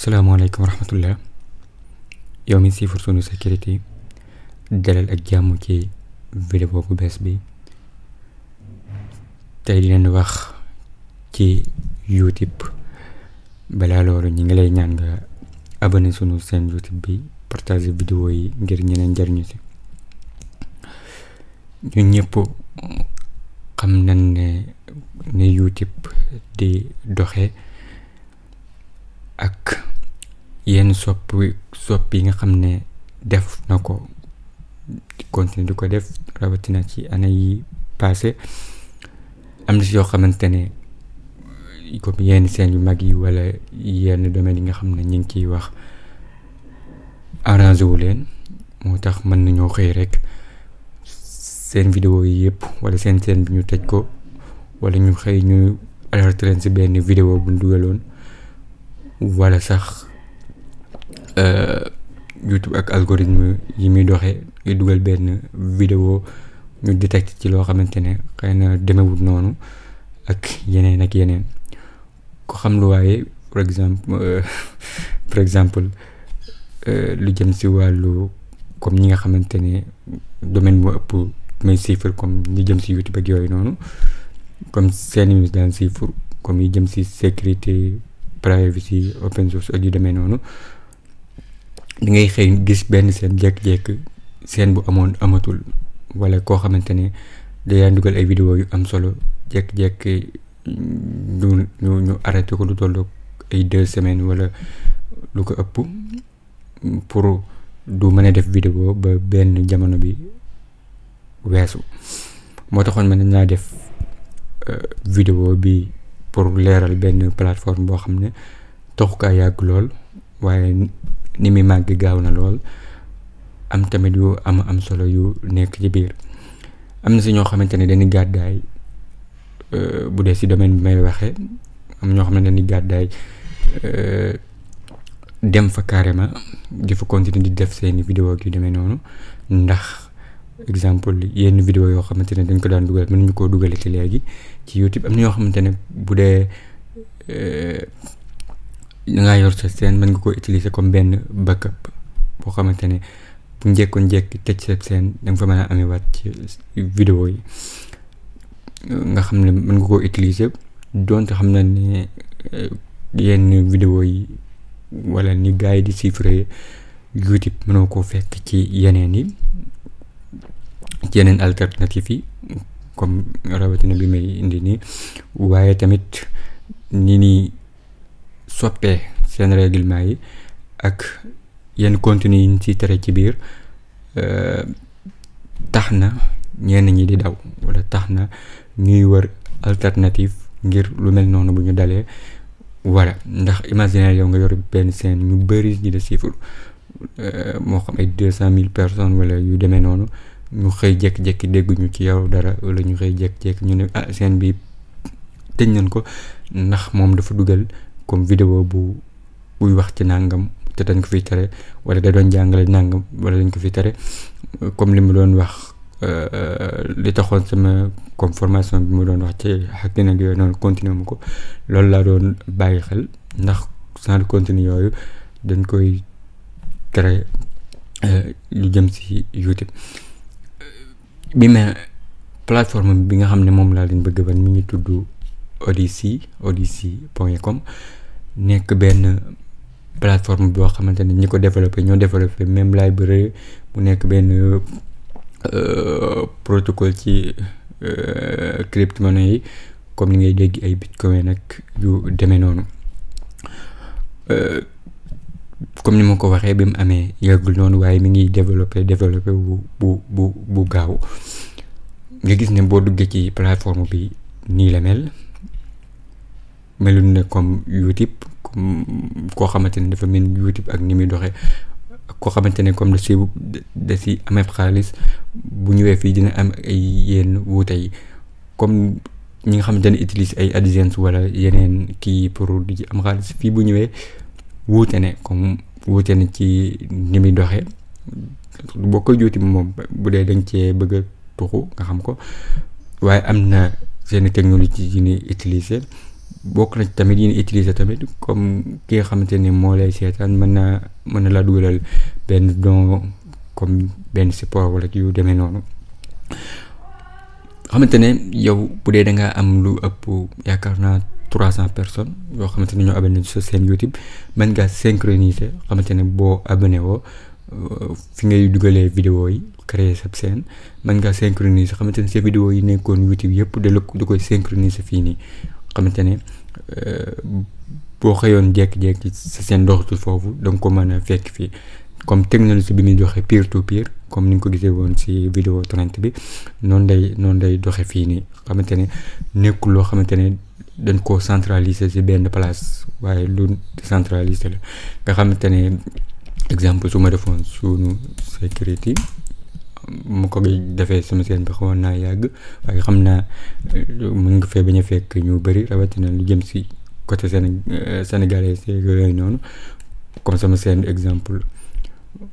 salaamaaleykum wa rahmatullah yow mi siifur Sunu Sécurité dalal ak jàmm ci vidéo bu bees bi. tey di leen wax ci YouTube. balaa loolu ñi ngi lay ñaan nga abonné sunu seen YouTube bi partager vidéo yi ngir ñeneen jariñu ci. ñun ñëpp xam nañ ne YouTube di doxe ak yenn soppi yi nga xam ne def na ko di continuer di ko def rawatina ci année yi passé. am na si yoo xamante ne comme yenn seen yu mag yi wala yenn domaine yi nga xam ne ñu ngi ciy wax arrangé wu leen, moo tax mën nañoo xëy rek seen vidéo yi yëpp wala seen bi ñu tëj ko, wala ñu xëy ñu alerté leen si benn vidéo bu ñu dugaloon, wala sax YouTube ak algorithme yi muy doxee yu dugal benn vidéo ñu détecté ci loo xamante ne xëy na demewut noonu ak yeneen ko xam lu waaye par exemple lu jëm si wàllu comme ñi nga xamante ne domaine bu ëpp may chiffre comme ñu jëm si YouTube ak yooyu noonu, comme seen news daan chiffre comme yi jëm si sécurité, privacy, open source ak yu demee noonu. di ngay xëy gis benn seen jékki-jékki seen bu amatul, wala koo xamante ne day dugal ay vidéo yu am solo jékki-jékki ñu arrêté ko lu toll ay 2 semaines wala lu ko ëpp pour du mën a def vidéo ba benn jamono bi weesu. moo taxoon mën naa def vidéo bi pour leeral benn plateforme boo xam ne taxu kaa yàgg lool, waaye ni muy màgg gaaw na lool, am tamit yu am solo yu nekk ci biir. am na si ñoo xamante ne dañuy gàddaay bu dee si domaine bi may waxee, am ñoo xam ne dañuy gàddaay dem fa carrément di fa continuer di def seeni vidéo yu demee noonu, ndax exemple yenn vidéo yoo xamante ne dañ ko daan dugal mënuñu koo dugale ci léegi ci YouTube. am na ñoo xamante ne bu dee dangaa yor sa scène mën nga ko utiliser comme benn backup boo xamante ne bu njëkki tëj sa scène da nga fa mën a amee waat ci vidéo yi nga xam ne mën nga koo utiliser, donte xam na ne yenn vidéo yi wala ni gars yi di chiffrer YouTube mënoo koo fekk ci yeneen alternative yi comme rawatina bi may indi nii. waaye tamit ni soppee seen règlement yi ak yenn contenu yi ñu ci tere ci biir tax na ñenn ñi di daw, wala tax na ñuy wër alternative ngir lu mel noonu bu ñu dalee. voilà, ndax imaginer yow nga yor benn scène ñu bëri ñi de chiffre moo xam ay 200,000 personnes wala yu demee noonu, ñu xëy jékki-jékki dégguñu ci yow dara, wala ñu xëy jékki-jékki ñu ne scène bi tëj nañ ko ndax moom dafa dugal comme vidéo buy wax ci nangam te dañ ko fiy tere, wala da doon jàngale nangam wala dañ ko fiy tere. comme li mu doon wax li taxoon sama comme formation bi mu doon wax ci xaq nag yooyu noonu continuer mu ko, loolu laa doon bàyyi xel, ndax sans contenu yooyu dañ koy tere lu jëm si YouTube bi. mais plateforme bi nga xam ne moom laa leen bëgg ban mi ngi tudd odyssey.com, nekk benn plateforme boo xamante ne ñi ko ñoo développé même library, mu nekk benn protocole ci crypto-monnaie yi comme ni ngay dégg ay bitcoin ak yu demee noonu. comme ni ma ko waxee bi mu amee yàggul noonu, waaye mi ngi développé bu gaaw. nga gis ne boo duggee ci plateforme bi nii la melul ne comme YouTube, comme koo xamante ne dafa mel YouTube ak ni muy doxee, koo xamante ne comme da si amee xaalis bu ñëwee fii dina am ay yenn wuute yi, comme ñi nga xamante ne utilise ay AdSense wala yeneen kii pour di ci am xaalis. fii bu ñëwee wuute na ci ni muy doxee. boo ko YouTube moom bu dee dañ cee bëgg a tuxu nga xam ko, waaye am na seen technologie yi ñuy utiliser bokk na tamit yi ñu utiliser tamit comme ki nga xamante ni moo lay seetaan mën na laa dugalal benn don comme benn support wala yu demee noonu xamante ne yow bu dee da nga am lu ëpp yaakaar naa 300 personnes yoo xamante ne ñoo abonné sa seen YouTube mën ngaa synchroniser xamante ne boo abonné woo fi ngay dugalee vidéo yi créer sa scène mën ngaa synchroniser xamante ne sa vidéo yi nekkoon YouTube yëpp da koy synchroniser fii nii xamante ne boo xëyoon jékki-jékki sa seen doxatul foofu da nga ko mën a fekk fii comme technologie bi muy doxee peer to peer comme ni nga ko gisee woon ci vidéo 30 bi noonu day doxe fii nii xamante ne nekkul loo xamante ne dañ koo centraliser ci benn place waaye lu décentraliser la nga xamante ne exemple su ma defoon sunu sécurité mu ko defee sama seen bi xawoon naa yàgg waaye xam naa mën nga fee bañ a fekk ñu bëri rawatina lu jëm ci côté sénégalais yooyu noonu comme sama seen exemple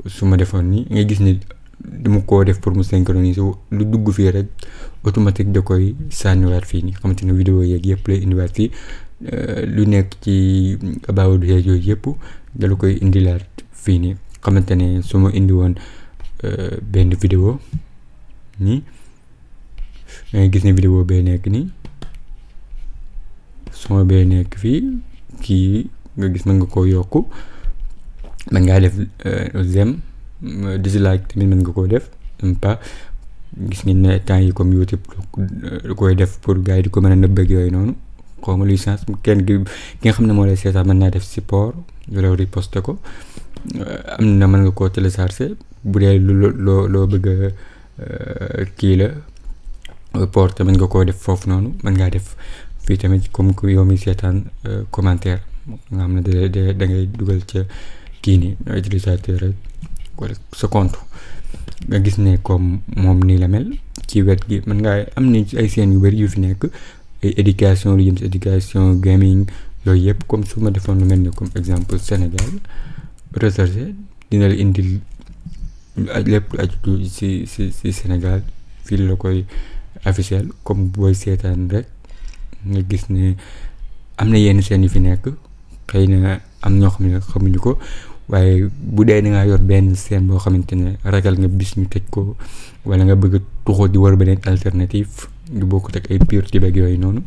su ma defoon nii ngay gis ni dama koo def pour mu synchroniser lu dugg fii rek automatique da koy sànniwaat fii nii xamante ne vidéo yeeg yëpp lay indiwaat fii lu nekk ci about yooyu yëpp dala koy indilaat fii nii xamante ne su ma indi woon benn vidéo nii ngay gis ne vidéo bee nekk nii son bee nekk fii kii nga gis mën nga koo yokku mën ngaa def j'aime dislike tamit mën nga koo def même pas gis ngeen ne temps yi comme YouTube lu koy def pour gars yi di ko mën a nëbbëg yooyu noonu xaw ma licence kenn ki nga xam ne moo lay seetaan mën naa def support wala riposte ko am na mën nga koo télécharger bu dee loo bëgg kii la porte mën nga koo def foofu noonu mën ngaa def fii tamit comme que yow mi seetaan commentaire nga xam ne da ngay dugal ca kii nii utilisateur rek wala sa compte nga gis ne comme moom nii la mel ci wet gi mën ngaa am ni ay scènes yu bari yu fi nekk ay éducation lu jëm ci éducation gaming yooyu yëpp comme su ma defoon lu mel ni comme exemple Sénégal recherché dina la indil lépp aju ci Sénégal fii la koy officiel comme booy seetaan rek nga gis ne am na yenn scènes yu fi nekk xëy na am ñoo xam ne xamuñu ko waaye bu dee da ngaa yor benn scène boo xamante ne ragal nga bis ñu tëj ko wala nga bëgg tuxoo di war beneen alternative du bokkut ak ay pure tibeg yooyu noonu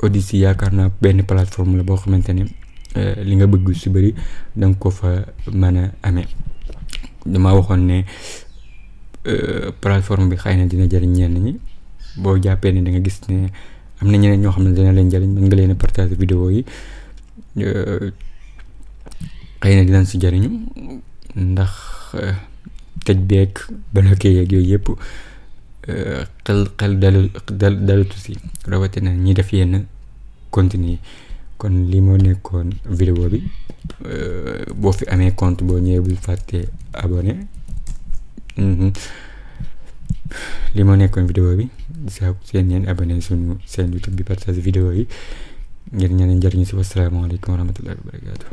Odyssey yaakaar naa benn plateforme la boo xamante ne li nga bëgg su bëri da nga ko fa mën a amee dama waxoon ne plateforme bi xëy na dina jëriñ ñenn ñi boo jàppee ne da nga gis ne am na ñeneen ñoo xam ne dina leen jëriñ mën nga leen a partager vidéo yi xëy na dinañ si jëriñu ndax tëj beeg bloqué yeeg yooyu yëpp xel dalutu si rawatina ñi def yenn contenu kon lii moo nekkoon vidéo bi boo fi amee compte boo ñëwee bul fàtte abonné lii moo nekkoon vidéo bi saa seen ñeen abonné suñu seen YouTube bi partage vidéo yi ngir ñeneen njëriñu si wasalaamaaleykum wa rahmatullahi wa barakatuh